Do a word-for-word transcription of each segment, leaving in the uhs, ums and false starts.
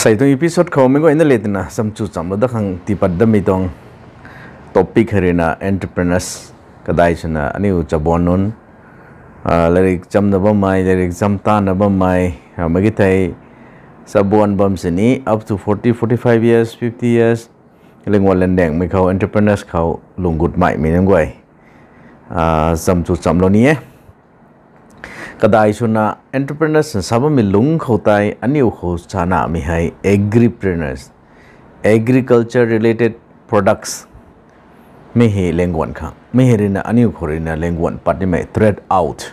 Sei tuang episode khou meic guayna le twna chamchu chamlou dat khang tiipat datmei tuang topic hei ruina entrepreneurs. Kadai swna aniu chabuan nunc, lairik chamna bammei, lairik cham tana bammei, mei ki thei chabuan bam sini up to forty, forty-five years, fifty years, lingwan landaengmei khou entrepreneurs khou lung gutmeimei nunc guay chamchu chamlou ni e. Kadai swna entrepreneurs sa bammei lungc khou tei aniu khou chanamei hei agripreneurs, agriculture related products, mi hei lengguan khang, mi hei ruina aniu khou ruina lengguan pat nimei trade out.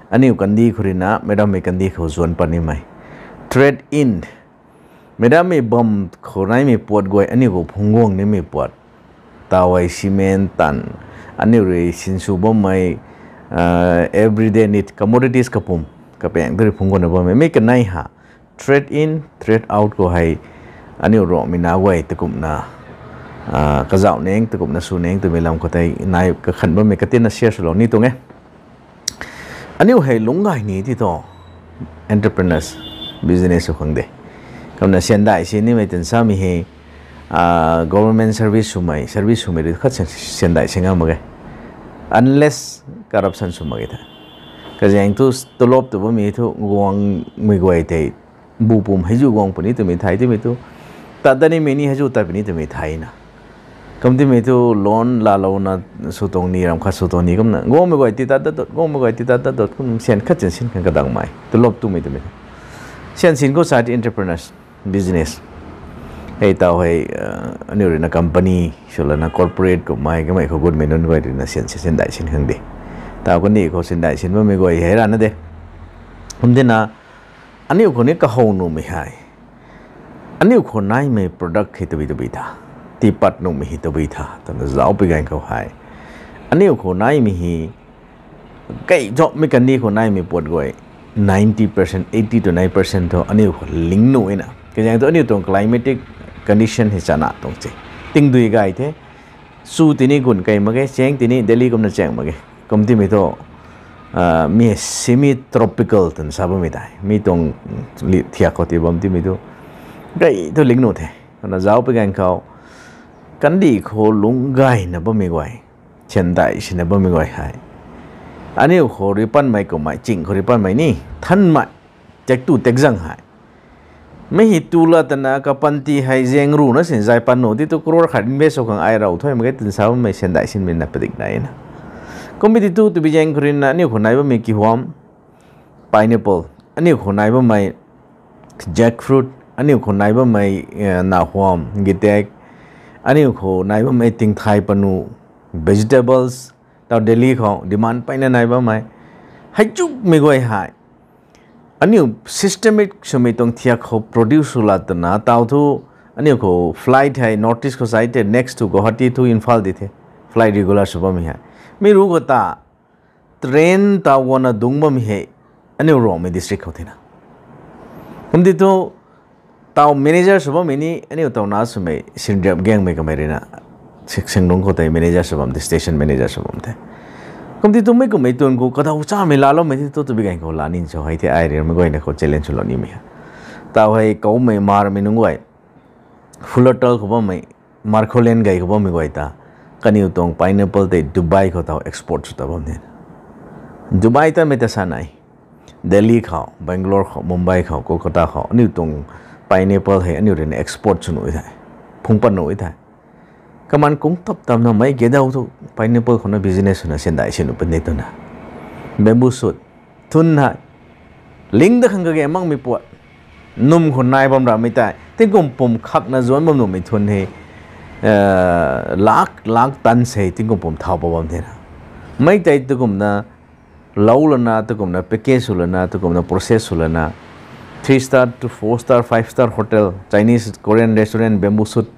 Aniu kandih khou ruina meic rammei kandih khou zuanc pat nimei trade in. Meic rammei bam khou naimei puat guay aniu khou phungc guang nimei puat. Taw hei cement tan, aniu rui sinsw bammei everyday need commodities kapum, kapaeng tu rui phungc guangna bammei mi kanei ha trade in, trade out khou hei aniu Ruangmei nac guay takumna kazauh neng, takumna sw neng twmei lam khou tei nai kakhan bammei katinna share swlou ni tuang e. Aniu hei lungc gay ni ti thu entrepreneurs, business sw khang de. Kumna syan dai si nimei tan samei hei government service swmei, service swmei rui khat syan dai si ngam mak ge, unless corruption sw mak ge tha. Kazaeng thu tulop tw bammei thu guangmei guay tei bu pum heizu guang puni twmei thei timei thu, tat dat nimei ni heizu tat puni twmei thei na. Kum timei thu loan laalouna sw tuang ni, ram khat sw tuang ni kumna guangmei guay ti tat dat dot, guangmei guay ti tat dat dot, kum syan khat syan sin khang kadangmei tulop twmei twmei thu syan sin khou sa ti entrepreneurs, business. Hei taw hei aniu ruina company swlana corporate kummei kamei khou gutmei nunc guay ruina syan syan dai sin khang de. Taw kandih khou syan dai sin bammei guay hei rana de. Kum tina aniu khou ni kahow nuhmei hei, aniu khou naimei product hei tabui tabui tha, tiipat nuhmei hei tabui tha twna zauc pi ganv khou hei, aniu khou naimei hei, kei zauhmei kandih khou naimei puat guay ninety percent, eighty to ninety percent thu aniu khou ling nuh e na. Kazaeng thu aniu tuang climatic condition hei chana tuang se. Tingdui gay the, chu tini gun kei mak ge, chaeng tini Delhi kumna chaeng mak ge. Kum timei thu mi semi tropical twna sa bammei tei, mi tuang thiak khou ti bam timei thu gay thu ling nuh the. Kumna zauc pi ganv khou kandih khou lungc gayna bammei guay, syan dai sina bammei guay hei, aniu khou rui panmei kummei, ching khou rui panmei ni thanmei, tak tu tak zang hei, mi hei tu la twna kapanty hei zaeng runa sin zay pan nuh ti thu crore khat invest sw khang ai rau thuy mak ge twna sa bammei syan dai sinmei na padik nai na. Kummei ti thu tabui zaeng khou ruina aniu khou nai bammei kihuam, pineapple, aniu khou nai bammei jackfruit, aniu khou nai bammei nahuam, gitak, aniu khou nai bammei tingthay panu, vegetables, taw Delhi khou demand peyna nai bammei heichumei guay hei, aniu systemic swmei tuang thiak khou produce sw la twna taw thu, aniu khou flight hei North East khou sai tei next to Guwahati thu Imphal di the, flight regular sw bammei hei. Mi ru khou ta train taw guangna dungc bammei hei aniu Ruangmei district khou thena. Kum ti thu taw manager sw bammei ni aniu taw na swmei Synriap Gangmei kamei ruina, Senglung khou tei manager sw bam the, station manager sw bam the. Kum ti thu mei kummei tuang khou kadaw chamei laaloumei ti thu tabui ganv khou la nin cho hei the, ai riamei guayna khou challenge swlou nimei ha. Taw hei koumei marmei nunc guay, Fullerton khou bammei, Marcoland gay khou bammei guay ta, kaniw tuang pineapple tei Dubai khou taw export sw ta bam the. Dubai tamei ta sa nai, Delhi khou, Bangalore khou, Mumbai khou, Kolkata khou aniu tuang pineapple hei aniu ruina export sw nuh e the, phungc pat nuh e the. Kaman kung tap tamna mei kadaw thu pineapple khou na business swna syan dai sin nuh puni twna, bamboo shoot, thun hei, ling da khang kage makmei puat, num khou nai bam ramei tei tingkum pum khakna zuanc bam nuhmei thun hei, lak lak ton sei tingkum pum thau pa bam thena. Mei tei tukumna lou lana, tukumna package sw lana, tukumna process sw lana, three star to four star, five star hotel, Chinese, Korean restaurant, bamboo shoot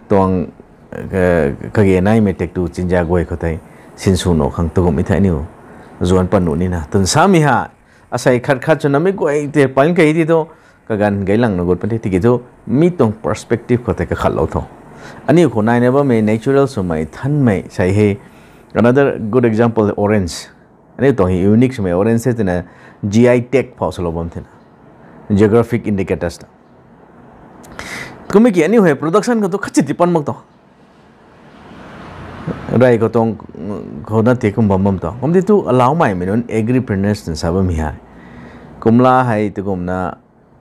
tuang kage naimei tak tu chinja guay khou tei sinsw nuh khang tukum e the aniu zuanc pat nuh nina twna samei ha. Asei khat khat swna mei guay tei pan kei ti thu, kaganv gaylang na gut pan the tiki thu, mi tuang perspective khou tei kakhatlou tho. Aniu khou naina bammei natural swmei thanmei sei hei, another good example, orange. Aniu tuang hei unique swmei orange the twna G I tag phau swlou bam thena, geographic indicators ta. Kummei ki aniu hei production khou tu khatchit ti pan mak tuang. Rey khou tuang khou na ti kum bam bam tuang. Kumti tu alaumeimei nunc agripreneurship sa bammei hei. Kumla hei tukumna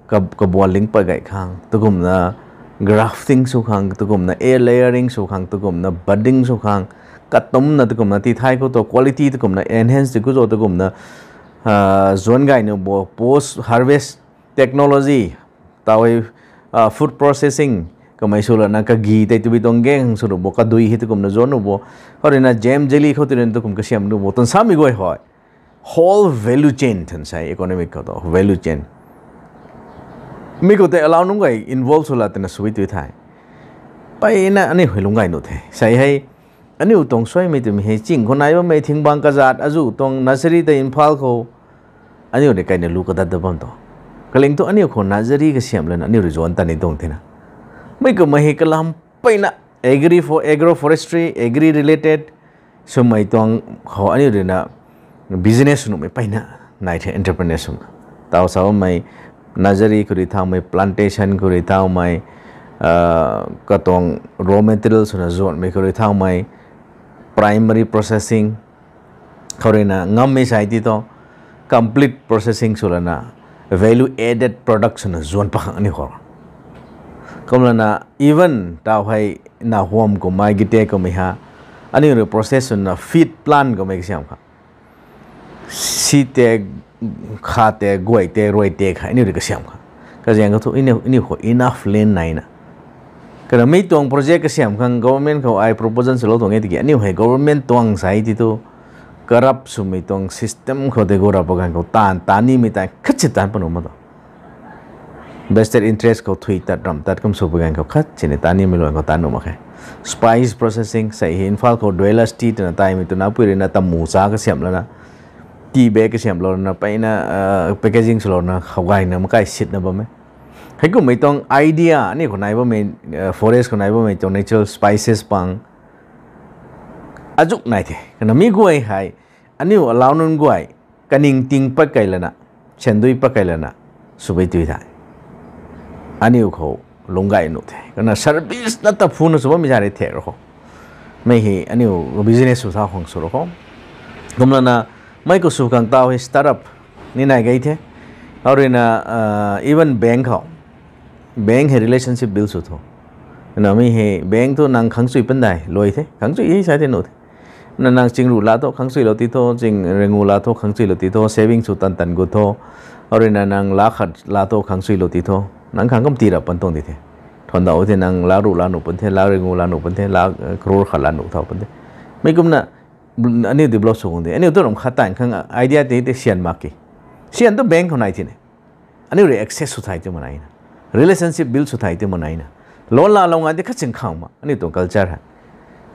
kabualing pat gay khang, tukumna grafting sw khang, tukumna air layering sw khang, tukumna budding sw khang, katumna tukumna tithay khou tu quality tukumna enhance ti ku zo tukumna zuan gay nuh bo post harvest technology, taw hei food processing, kamei sw lana kagi tei tabui tuang gang hang sw nuh bo, kadui hei tukumna zuan nuh bo, khou ruina jam jelly khou tu ruina tukum kasiam nuh bo, tan samei guay hei whole value chain than sei economic khou tu value chain. Mi khou tei allow nunc guay involve sw la twna sw tu the. Mpeyna aniu hei lungc gay nuh the. Sei hei aniu tuang suaimei twmei hei ching khou nai bammei thingbang kazat azuh tuang nursery tei Imphal khou aniu rui kaina lu kadat da bam tuang. Kaling thu aniu khou nursery kasiam lana aniu rui zuan ta ni tuang thena. Mi kummei hei kalam mpeyna agri, agroforestry, agri related swmei tuang khou aniu ruina business sw nuhmei mpeyna nai the, entrepreneur swna. Taw sa bammei nursery khou rui thaumei, plantation khou rui thaumei, katuang raw material swna zuanmei khou rui thaumei, primary processing khou ruina ngammei sai ti tu complete processing sw lana value added product swna zuan pakhang aniu khou. Kumlana even taw hei na huam kummei gite kummei ha aniu rui process swna feed plant kummei kasiam khang. Si tei, kha tei, guay tei, ruai tei kha aniu rui kasiam khang. Kazaeng khou thu aniu khou enough land naina. Kana mi tuang project kasiam khang government khou ai proposal swlou tuang e tiki aniu hei government tuang sai ti tu corrupt swmei tuang system khou tei gu rap ganv khou taanv taan nimei tei khatsi taanc panuh ma tu. Vested interest khou thui tat ramh tat kum sw pui ganv khou khat sini taan nimei luan khou taan nuh mak khe. Spice processing sei hei Imphal khou Dwelastee twna taimei twna pui ruina tamu cha kasiam lana, tea bag kasiamlou lana mpeyna packaging swlouna khou gayna makai sitna bam e. Heikummei tuang idea aniu khou nai bammei, forest khou nai bammei tuang natural spices pang azuh nai the. Kana mi guay hei aniu allow nunc guay kaningting pat kei lana, sandui pat kei lana, swbei tui the. Aniu khou lungc gay nuh the. Kana service na ta phuna sw bammei za rei thek ra khou. Mei hei aniu business sw thau khang sw ra khou. Kumlana mei khou sw khang taw hei startup ni nai gay the. Khou ruina even bank khou, bank hei relationship build sw tho. Namei hei bank thu nang khang chui pan dai luai the, khang chui hei sa the nuh the. Na nang ching ruh la tho khang chuilou ti tho, ching ringu la tho khang chuilou ti tho, saving sw tan tan gut tho. Khou ruina nang lakh khat la tho khang chuilou ti tho, nang khang kum tii rap pan tuang di the. Thuandauh the nang lakh ruh la nuh pan the, lakh ringu la nuh pan the, lakh crore khat la nuh thau pan the. Mei kumna aniu develop sw khang de, aniu tu ram khat tan khang idea tei tei sian mak ki, sian tu bank khou nai thine. Aniu rui access sw thai ti mak naina, relationship build sw thai ti mak naina, loan laalou ngai di khat sing khang ma aniu tuang culture hei.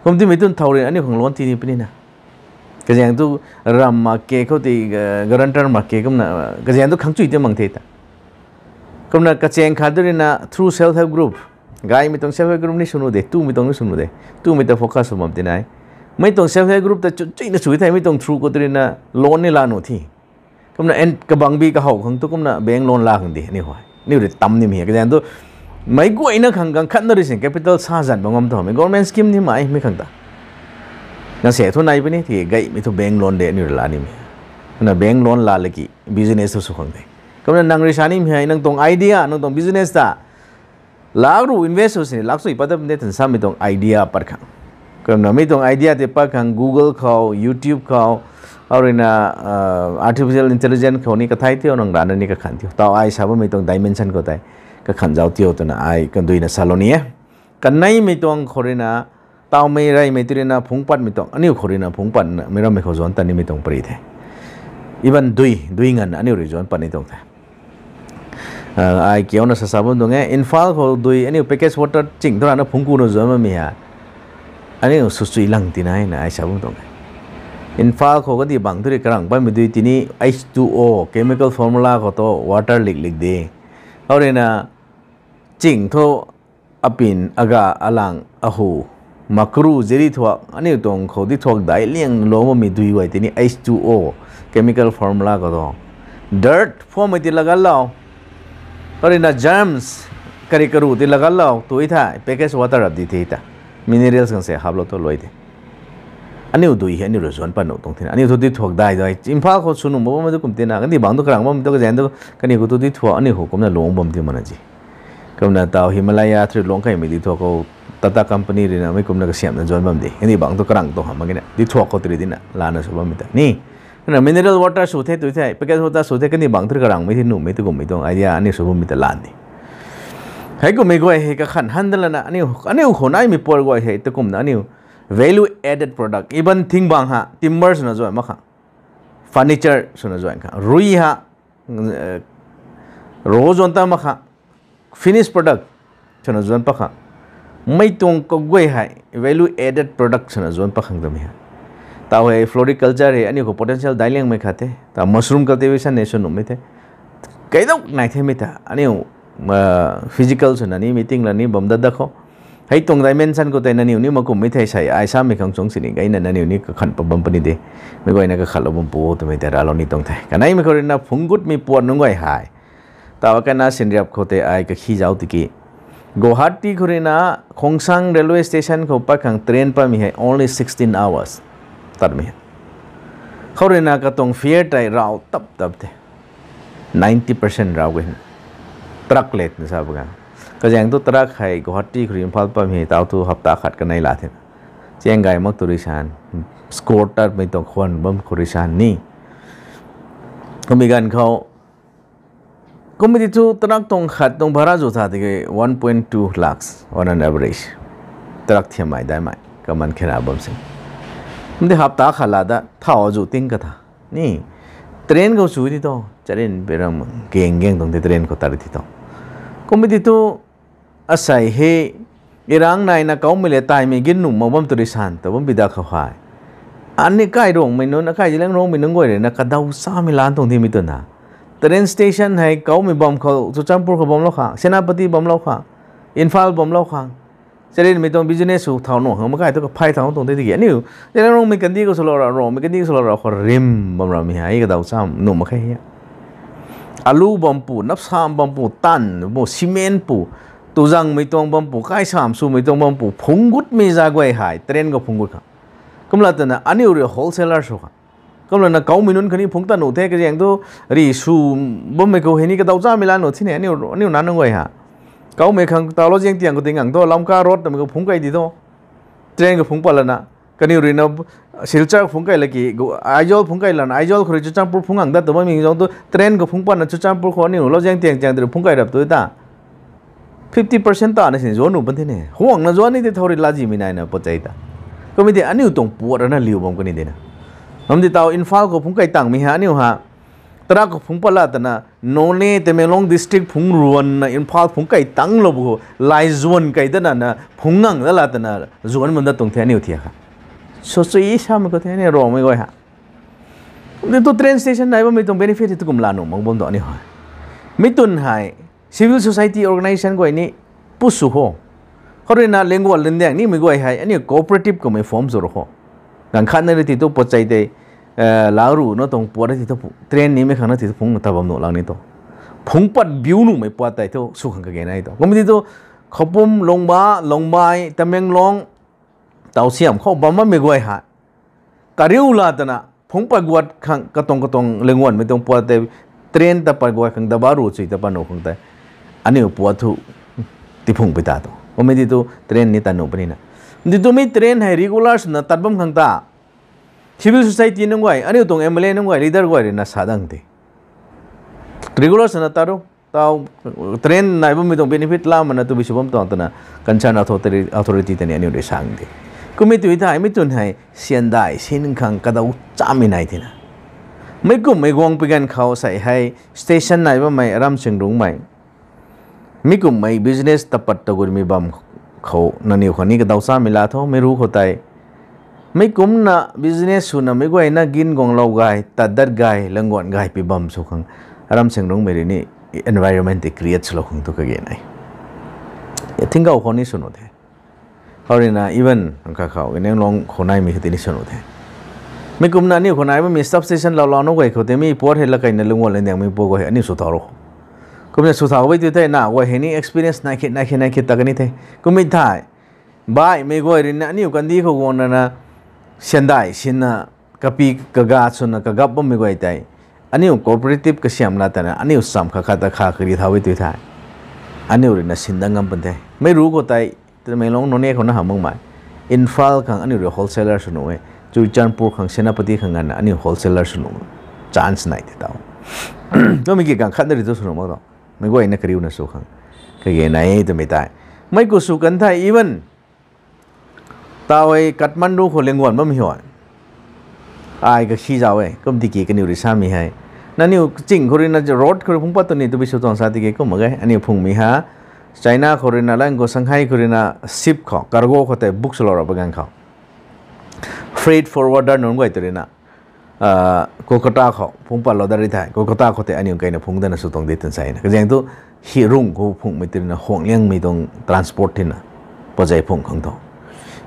Kum timei tun thau rui aniu khang loan ti ni puni na. Kazaeng tu ram mak ke khou tei guarantor mak ke kumna kazaeng tu khang chui ti mang the ta. Kumna kachaeng khat tu ruina through self help group, gaymei tuang self help group ni sw nuh de, tumei tuang ni sw nuh de, tumei ta focus sw bam ti nai. Mei tuang self help group ta chuchuina sw thei mei tuang through khou tu ruina loan ni la nuh thi. Kumna kabangbi kahow khang tu kumna bank loan la khang di aniu hei aniu rui tam nimei hei kazaeng tu meic guayna khang ganv khatna rui sin capital sa zan bam ngam tho, mei government scheme ni mai mei khang ta na se thu nai puni thi, gaymei thu bank loan de aniu rui la nimei. Kumna bank loan la laki business thu sw khang de. Kumna nang rui sa nimei hei nang tuang idea, nang tuang business ta lakh ruh invest sw sini lakh chui pat ta pun de tan samei tuang idea pat khang. Kumna mei tuang idea tei pat khang Google khou, YouTube khou, khou ruina artificial intelligence khou ni kathai thiu nang rana ni kakhan thiu, taw ai sa bammei tuang dimension khou tei kakhan zauc thiu twna ai kanduina salou ni e. Kaneimei tuang khou ruina tawmei reymei tu ruina phungc patmei tuang aniu khou ruina phungc patmei rammei khou zuanc tat nimei tuang pary the. Even dui, dui nganvna aniu rui zuanc pat ni tuang the. Ai kiuna sasa bam tuang e, Imphal khou dui aniu package water ching thu rana phungc kuna zuanc bammei hei aniu sw chui lang tina na ai sa bam tuang e. Imphal khou kadi bang thu rui karang patmei dui tini H two O chemical formula khou tu water lik lik de. Khou ruina ching thu apin aga alang ahu makru ziri thuak aniu tuang khou di thuak dai liang lou bammei dui guay tini H two O chemical formula khou tu dirt phuammei ti laganlou. Khou ruina germs kari karu ti lagalou tu the, package water ap di the ta. Minerals khang se haplou tu lui the. Aniu dui hei aniu rui zuanc pat nuh tuang thina. Aniu thu duithuak dai dai. Imphal khou sw nuh bam tu kum tina. Kandih bang tu karang bam tu kazaeng tu kaniw khou tu duithuak aniu khou kumna lung bam ti mana ji. Kumna taw Himalaya thri luang kaimei duithuak khou Tata Company ruina mei kumna kasiamhna zuanc bam de. Kandih bang tu karang tuang hamh mak ge na. Duithuak khou tiri dina lana sw bammei ta. Ni, na mineral water sw the tu the, package water sw the, kandih bang thri karangmei the nuhmei tu kummei tuang idea aniu sw bammei ta lan de. Hei kummei guay hei kakhan han da lana aniu, aniu khou naimei puat guay hei tu kumna aniu value added product, even thingbang ha, timber swna zuan mak khang, furniture swna zuan khang, rui ha, ro zuan ta mak khang, finish product swna zuan pat khang, mei tuang kaguay hei value added product swna zuan pat khang twmei hei. Taw hei floriculture hei aniu khou potential daic liangmei khat the. Taw mushroom cultivation hei sw nuhmei the. Kaidau nai themei ta aniu physical swna ni meeting la ni bam dat dat khou, hei tuang dimension khou tei nangniw ni makummei thei sei ai samei khang chung sini gayna nangniw ni kakhan pat bam puni de. Mei guayna kakhatlou bam pu twmei tei raclou ni tuang the. Kaneimei khou ruina phungc gutmei puat nunc guay hei, taw kana Synriap khou tei ai kakhi zauc tiki, Guwahati khou ruina Khongsang railway station khou pat khang train patmei hei only sixteen hours tatmei hei. Khou ruina katuang fare tei raw tap tap the. Ninety percent raw ge. Truck let na sa baga. Kazaeng tu truck hei Guwahati khou rui Imphal patmei hei taw thu hapta khat kanei la the. Chiang gay mak tu rui san, score tatmei tuang khwan bam khou rui san ni. Kummei ganv khou, kummei ti thu truck tuang khat tuang bhara zu tha tiki one point two lakhs on an average. Truck thiammei daimei kaman khena bam sin. Kumti hapta khat la da thau zu ting katha. Ni, train khou sw ti tu, charin peram geng geng tuang ti train khou tat ti tu. Kummei ti thu, asei hei, irang naina kaumei le taimei gin nuh mak bam tu rui san ta bam pi da khou hei, ani kai Ruangmei nunc, akai Zeliangrongmei nunc guay ruina kadaw chamei lan tuang timei twna. Train station hei kaumei bam khou Churachandpur khou bamlou khang, Senapati bamlou khang, Imphal bamlou khang, charinmei tuang business sw thau nuh khang makai thu kaphay thau tuang te tiki aniu Zeliangrongmei kandih khou swlou ra, Ruangmei kandih khou swlou ra khou rim bam ramei hei kadaw cham nuh mak khe. Alu bam pu, napsam bam pu, tan pu, cement pu, tuzangmei tuang bam pu, kaisam swmei tuang bam pu phungc gutmei za guay hei train khou phungc gut khang. Kumla twna aniu rui wholesaler sw khang. Kumlana kaumei nunc khatni phungc tat nuh the kazaeng tu, ri sw bammei khou hei ni kadaw chamei lan nuh thine aniu, aniu na nunc guay ha. Kaumei khang taw Lowziang tiang khou ti ngang tu, Lamka road twmei khou phungc kai di tu. Train khou phungc pat lana, kaniw ruina Silchar phungc kai laki, Aizawl phungc kai lana, Aizawl khou rui Churachandpur phungc ngang dat tu bammei zauc tu, train khou phungc patna Churachandpur khou aniu Lowziang tiang tiang tu rui phungc kai rap tu ta. Fifty percent tana sin zuan nuh pan thine. Huangna zuan ni tei thau rui lazimei naina pat chei ta. Kummei ti aniu tuang puat rana liu bam kani dina. Namdi taw Imphal khou phungc kai tangmei ha aniu ha. Truck khou phungc pat la twna, Noney, Tamenglong district phungc ruanna Imphal phungc kai tanglou bu khou, lai zuan kai dana na phungc ngang da la twna, zuan bam dat tuang the aniu thiak kha. Sw sui samei khou the aniu Ruangmei guay ha. Ni tu train station nai bammei tuang benefit tu kum la nuh mak bam tu aniu hei. Mi twn hei, civil society organization guay ni pu sw kho. Khou ruina lingguan lindiang nimei guay hei, aniu cooperative kummei form sw ru kho. Ganv khatna ri ti tu pat chei tei, lau ru na tuang puat ri ti tu, train nimei khang na ti tu phungc ta bam nuh lang ni tu. Phungc pat biu nuhmei puat tei thu sw khang kage nai tu. Kummei ti tu, Khoupum, Lungba, Lungbai, Tamenglong, taw siam khou bam bammei guay hei. Kariu la twna, phungc pat guat khang katuang katuang lingguanmei tuang puat tei, train ta pat guat khang daba ru chui ta pat nuh khang tei. Aniu puat thu, tiphungc pi ta tu. Kummei ti tu train ni tat nuh puni na. Ti tu mi train hei regular swna tat bam khang ta. Civil society nunc guay, aniu tuang M L A nunc guay, leader guay ruina sa dang te. Regular swna tat ru. Taw, train nai bammei tuang benefit la mana tu bi sw bam tuang twna concern authority, authority tei ni aniu rui sang de. Kummei tu thei, mi twn hei, siandai, sin khang kadaw chamei nai tina. Mei kummei guang pi ganv khou sei hei, station nai bammei, Ramsingrungmei. Mi kummei business tapat tagunmei bam khou, nangniw khang ni kadaw chamei la tho, mei ru khou tei. Mei kumna business swna mei guayna gin guanglou gay, tat dat gay, lingguan gay pi bam sw khang. Ramsingrungmei rui ni environment tei create swlou khang tu kage nai. Thingkau khou ni sw nuh the. Khou ruina even kha khou, Tamenglong khou naimei kha ti ni sw nuh the. Mi kumna aniu khou nai bammei substation lou lou nuh guay khou tei mi puat hei la kaina lingguan lindiangmei puat guay hei aniu sw thau ru kho. Kumna sw thau e tu the, na guay hei ni experience nai khit, nai khit, nai khit ta kan the. Kummei thei, baihmei guay ruina aniu kandih khou guangna na, sandai sinna, kapi kaga swna kagap bammei guay tei, aniu cooperative kasiam la tana, aniu cham khat khat ta kha kari thau e tu the. Aniu ruina sinda ngam pun the. Mei ru khou tei, Tamenglong, Noney khou na hamh makmei. Imphal khang aniu rui wholesaler sw nuh e. Churachandpur khang, Senapati khang nganvna aniu wholesaler sw nuh. Chance nai the tau. Kumei ki gang khat na ri tu sw nuh mak tau. Mei guayna kariuna sw khang kage nai e twmei tei. Mei khou sw kan the even. Tau e Kathmandu khou Lengguan bammei hei. Ai kahi zau e, kum tiki kaniw rui samei hei. Nangniw kaching khou ruina road khou rui phungc pat tu ni twbi sw tuang sa tiki kum mak ge, aniu phungmei ha. China khou ruina, lang khou Shanghai khou ruina ship khou, cargo khou tei book swlou rap ganv khou. Freight forwarder nunc guay tu ruina, Kolkata khou phungc patlou dat ri thei, Kolkata khou tei aniu kaina phungc dana sw tuang di twna sa na. Kazaeng thu, hi rung khou phungmei tu ruina huang liangmei tuang transport thina, pazei phungc khang tho.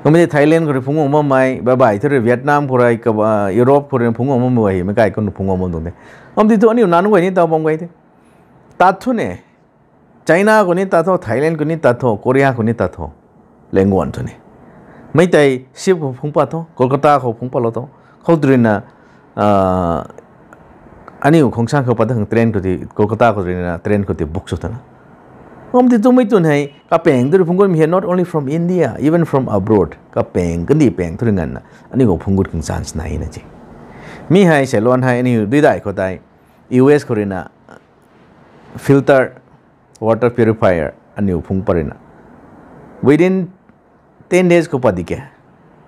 Kummei tei Thailand khou rui phungc guang bammei, babai thu rui Vietnam khou rui, Europe khou rui phungc guang bammei hei, meic kai kum phungc guang bam tuang de. Kum ti thu aniu nunc guay ni taw bam guay the. Tat thu ne, China khou ni tat tho, Thailand khou ni tat tho, Korea khou ni tat tho, Lengguan thu ni. Mei tei ship khou phungc pat tho, Kolkata khou phungc patlou tho. Khou tu ruina, aniu Khongsang khou pat khang train khou ti, Kolkata khou ruina train khou ti book sw tana. Kum ti twmei twn hei, kapaeng tu rui phungc gutmei hei, not only from India, even from abroad. Kapaeng, kandih paeng tu rui nganvna, aniu khou phungc gut khang chance nai na si. Mi hei, seiluan hei, aniu dui dai khou tei, U S khou ruina, filter water purifier aniu phungc pat ruina, within ten days khou pat di ke,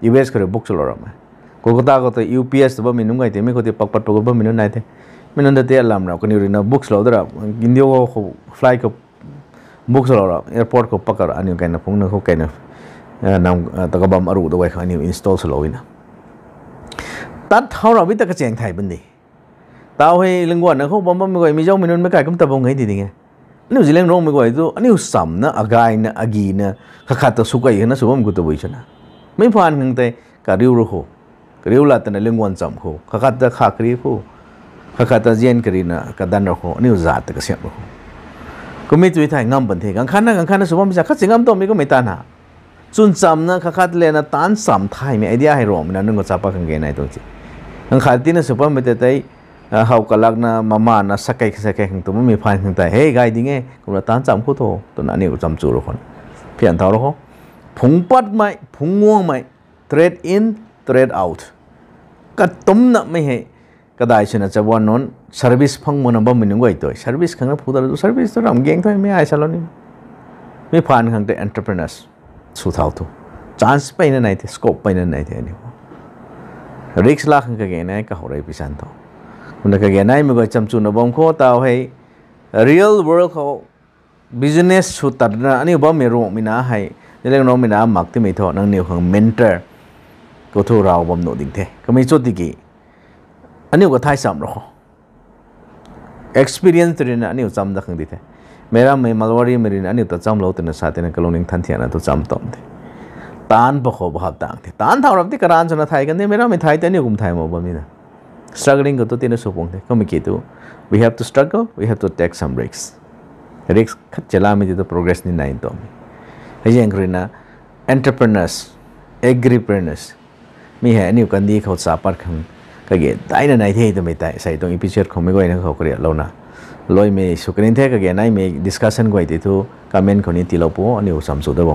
U S khou rui book swlou rap e. Kolkata khou tei U P S tw bammei nunc guay tei, mi khou tei pak pat pat gut bammei nunc nai the. Mi nunc ta tei alam rap, kaniw ruina book swlou da rap, India khou flight khou book swlou rap, airport khou pak rap, aniu kaina phungc na khou kaina, nam, ta kabam aru da guay khang aniu install swlou na. Tat thau rap bi ta kachaeng thay bam di. Tau hei Lengguan na khou bam bammei guay, Mizommei nunc meic kai kum ta bam ge ti ding e. Aniu Zeliangrongmei guay thu, aniu chamna, agayna, agina, khat khat ta sw kai na sw bam khou tabui swna. Mei phaan khang tei, kariu ru khou. Kariu lat tana Lengguan cham khou. Khat khat ta kha kari khou. Khat khat ta zian karina, kadan ra khou. Aniu zat ta kasiam ra khou. Kummei tui thei ngam bam the. Ganv khatna, ganv khatna sw bammei sa, khat si ngam tuangmei kummei ta na. Chwn chamna khat khat lena taanc cham thaymei idea hei Ruangmei na nunc khou chapa khang ge nai tuang si. Ganv khat tina sw bammei tei tei, how kalakna, mamana, sakei, sakei khang tu bammei phaan khang tei, hei, gay ding e, kumna taanc cham khou tho, twna aniu cham chu ra khou. Phian thau ra khou. Phungc patmei, phungc guangmei, trade in, trade out. Katumnamei hei, kadai swna chabuan nunc, service phang makna bammei nunc guay tei. Service khang na phu ta ra tu, service tu ram geng thaymei ai salou ni. Mi phaan khang tei entrepreneurs sw thau thu. Chance peyna nai the, scope peyna nai the aniu. Risk laa khang kage nai kahou rei pisan tho. Kumna kage naimei guay cham chuna bam khou tau hei, real world khou business sw tatna aniu bammei Ruangmei na hei, Zeliangrongmei na mak timei thu, nangniw khang mentor khou thu raw bam nuh ding the. Kamei chu tiki, aniu kathay cham ra khou. Experience ruina aniu cham da khang di the. Meirammei Marwarimei ruina aniu ta chamlou twna sa tina kalungning than thiakna tu cham tuang the. Taanc pa khou bahap tang the. Taanc thau rap ti karan swna thay kan the, meirammei thay tei aniu kum thay mak bam ni na. Struggling khou tu tina sw puang the. Kummei ki tu, we have to struggle, we have to take some risks. Risk khat chalamei ti tu progress ni nai tuang. Hei zaeng khou ruina entrepreneurs, agripreneurs, mi hei aniu kandih khou chapat khang kage daina nai the twmei tei, sei tuang episode khou mei guayna khou kariatlouna, loimei sw kanin the kage naimei discussion guay tei thu comment khou ni tiilou pu, aniu cham chu da bam.